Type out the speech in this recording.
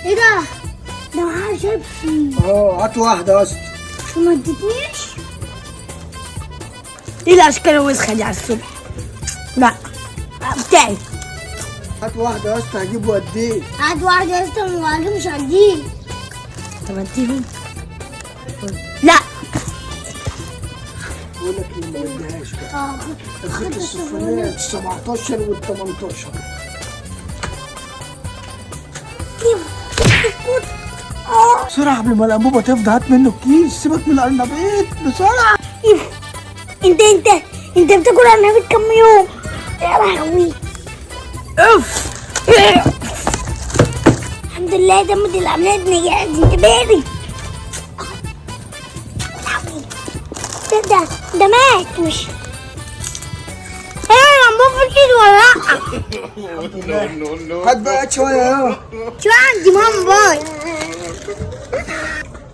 ايه ده؟ ده معاه شيبسي. اه هات واحدة يا اسطى. وما ادتنيش. ايه الاشكال الوسخة دي على الصبح؟ لا بتاعي. هات واحدة يا اسطى، هجيبه قد ايه؟ هات واحدة يا اسطى وبعدين مش هديك. طب اديهم؟ لا. بقول لك ايه، ما بديهاش بقى. اه. الخيط الصفرانية 17 وال 18. بسرعة قبل ما الأنبوبة تفضى، هات منه الكيس، سيبك من القرنبيط بسرعة. انت انت انت بتاكل ارنبيط كم يوم؟ يا لهوي. اوف. الحمد لله تمت العملية نجحت. انت بارد. ده ده مات. مش ايه الانبوبة فضيت ولا لا؟ هات بقى، هات شوية يا شو عندي ماما باي.